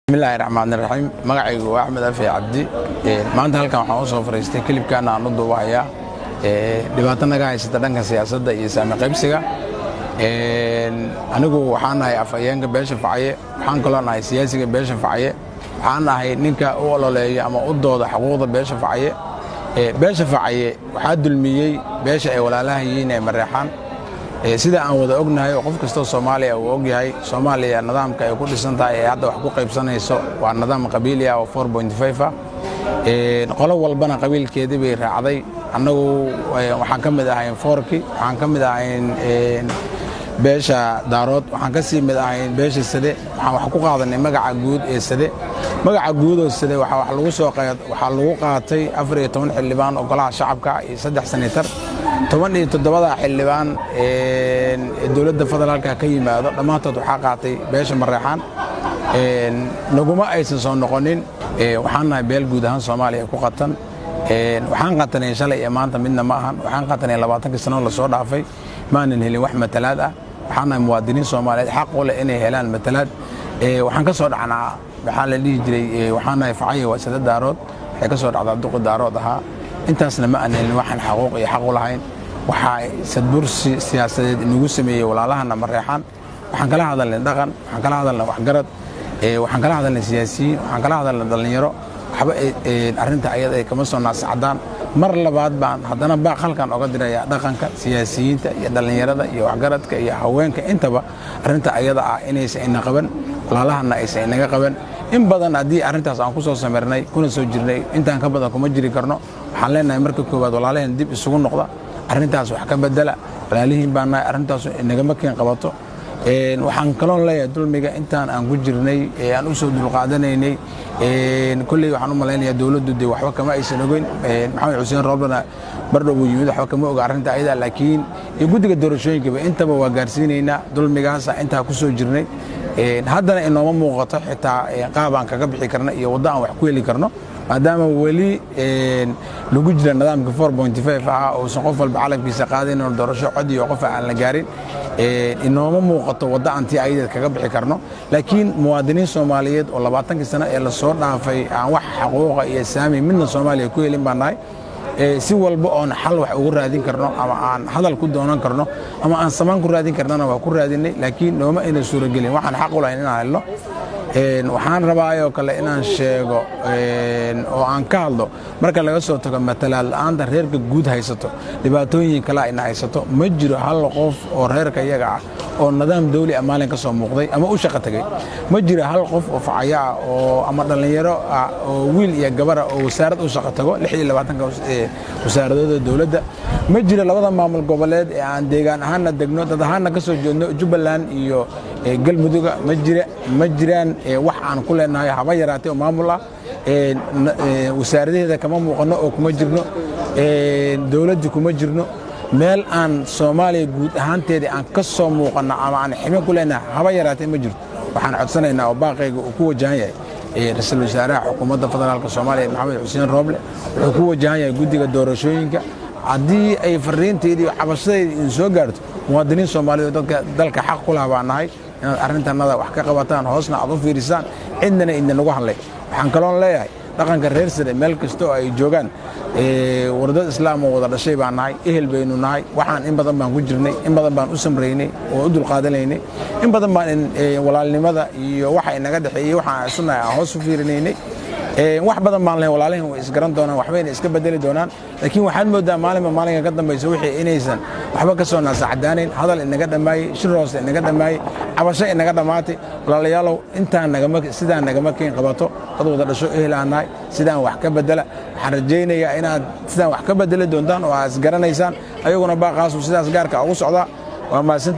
Bismillahi raxmaani raxiim. Magacaygu waa Axmed Afi Cabdi. Maanta halkan waxaan u soo fariistay, clipkaana aan u duubahayaa, dhibaato naga haysata dhanka siyaasadda iyo saami qaybsiga. Anigu waxaan ahay afhayeenka beesha Facaye, waxaan kaloo nahay siyaasiga beesha Facaye, waxaan ahay ninka u ololeeya ama u dooda xuquuqda beesha Facaye. Beesha Facaye waxaa dulmiyey beesha ay walaalaha yihiin ee Mareexaan. Sida aan wada ognahay oo qof kastoo Soomaaliya uu ogyahay, Soomaaliya nidaamka ay ku dhisan tahay ee hadda wax ku qaybsanayso waa nidaam qabiili ah oo 4.5 ah. Qolo walbana qabiilkeedii bay raacday. Annagu waxaan ka mid ahayn fourki, waxaan ka mid ahayn beesha Daarood, waxaan ka sii mid ahayn beesha Sade. Waxaan wax ku qaadanay magaca guud ee Sade. Magaca guudoo Sade waxaa lagu soo waxaa lagu qaatay 14 xildhibaan oo golaha shacabka iyo 3 senator. 17da xildhibaan ee dowladda federaalka ka yimaado dhammaantood waxaa qaatay beesha Mareexaan, naguma aysan soo noqonin. Waxaan nahay beel guud ahaan Soomaaliya ku qatan. Waxaan qatanay shalay iyo maanta midna ma ahan, waxaan qatanay 20kii sano lasoo dhaafay, maanan helin wax matalaad ah. Waxaan nahay muwaadiniin Soomaaliyeed xaq u leh inay helaan matalaad. Waxaan ka soo dhacnaa, waxaa la dhihi jiray, waxaan nahay Facaye waa Sada Daarood, waxay ka soo dhacdaa duqi Daarood ahaa. Intaasna ma aan helin waxaan xaquuq iyo xaq u lahayn. Waxaa sadbursi siyaasadeed inagu sameeyey walaalahana Mareexaan. Waxaan kala hadalnay dhaqan, waxaan kala hadalnay waxgarad, waxaan kala hadalnay siyaasiyiin, waxaan kala hadalnay dhallinyaro. Waxba arrinta ayada ay kama soo naasacdaan. Mar labaad baan haddana baaq halkan oga diraya dhaqanka, siyaasiyiinta iyo dhallinyarada iyo waxgaradka iyo haweenka intaba, arrinta ayada ah inaysan ina qaban, walaalahana aysan inaga qaban. In badan haddii arrintaas aan ku soo samirnay kuna soo jirnay, intaan ka badan kuma jiri karno. Waxaan leenahay marka koowaad, walaalaheen dib isugu noqda, arrintaas wax ka bedela, walaalihiin baa nahay, arrintaas inagama keen qabato. Waxaan kaloon leeyahay, dulmiga intaan aan ku jirnay ee aan u soo dulqaadanaynay, kolley waxaan u malaynayaa dowladdu dee waxba kama aysan ogeyn. Maxamed Xuseen Rooblana bardhow buu yimid, waxba kama oga arrinta ayada, laakiin iyo guddiga doorashooyinkaba intaba waa gaarsiinaynaa. Dulmigaasa intaa ku soo jirnay, haddana inooma muuqato xitaa qaab aan kaga bixi karno iyo waddo aan wax ku heli karno, maadaama weli lagu jira nidaamka 4.5 ahaa, uusan qof walba calabkiisa qaadayn oo doorasho cod iyo qof aan la gaarin. Inooma muuqato waddo aan tii ayadeed kaga bixi karno, laakiin muwaadiniin Soomaaliyeed oo 20kii sano ee lasoo dhaafay aan wax xaquuqa iyo saami midna Soomaaliya ku helin baan nahay. Si walba oon xal wax ugu raadin karno ama aan hadal ku doonan karno ama aan samaan ku raadin karnana waa ku raadinay, laakiin nooma ayna suuragelin waxaan xaq u lahayn inaan helno. Waxaan rabaayoo kale inaan sheego oo aan ka hadlo, marka laga soo tago matalaad la'aanta reerka guud haysato, dhibaatooyin kale ayna haysato. Ma jiro hal qof oo reerka iyaga ah oo nidaam dawli ah maalin ka soo muuqday ama u shaqo tegey. Ma jiro hal qof oo facaya ah oo ama dhallinyaro ah oo wiil iyo gabara oo wasaarad u shaqo tago 26ka wasaaradooda dowladda. Ma jiro labada maamul goboleed ee aan deegaan ahaanna degno, dad ahaanna ka soo jeedno, Jubbaland iyo Galmuduga, ma jira, ma jiraan wax aan ku leenahay haba yaraatay oo maamul ah. Wasaaradaheeda kama muuqanno oo kuma jirno, dowladda kuma jirno. Meel aan Soomaaliya guud ahaanteeda aan ka soo muuqanno ama aan xibin ku leenahay haba yaraatay ma jirto. Waxaan codsanaynaa oo baaqayga uu ku wajahan yahay ra-iisul wasaaraha xukuumadda federaalka Soomaaliya Maxamed Xuseen Rooble, wuxuu ku wajahan yahay guddiga doorashooyinka: haddii ay fariinteydii iyo cabashadayda idin soo gaarto, muwaadiniin Soomaaliyeed oo dadka dalka xaq ku laha baa nahay, inaad arrintanada wax ka qabataan, hoosna aad u fiirisaan, cidnana idinagu hadlay. Waxaan kaloon leeyahay dhaqanka reer Sare meel kasta oo ay joogaan, wardad islaam oo wada dhashay baan nahay, ehel baynu nahay. Waxaan in badan baan ku jirnay, in badan baan u samraynay oo u dulqaadanaynay, in badan baan walaalnimada iyo waxa inaga dhexeeyey, waxaan isu nahay aan hoos u fiirinaynay. Wax badan baan lahayn walaalihin way isgaran doonaan, waxbayna iska bedeli doonaan, laakiin waxaad moodaa maalinba maalinka ka dambaysa wixii inaysan waxba ka soo naasacadaanayn. Hadal inaga dhammaayey, shir hoose inaga dhammaayey, cabasho inaga dhammaatay. Walaalayaalow, intaan nagama sidaan nagama keen qabato. Dad wada dhasho ehel aan nahay, sidaan wax ka bedela. Waxaan rajaynayaa inaad sidaan wax ka bedeli doontaan oo aad isgaranaysaan. Ayaguna baaqaasu sidaas gaarka ugu socdaa. Waa mahadsantii.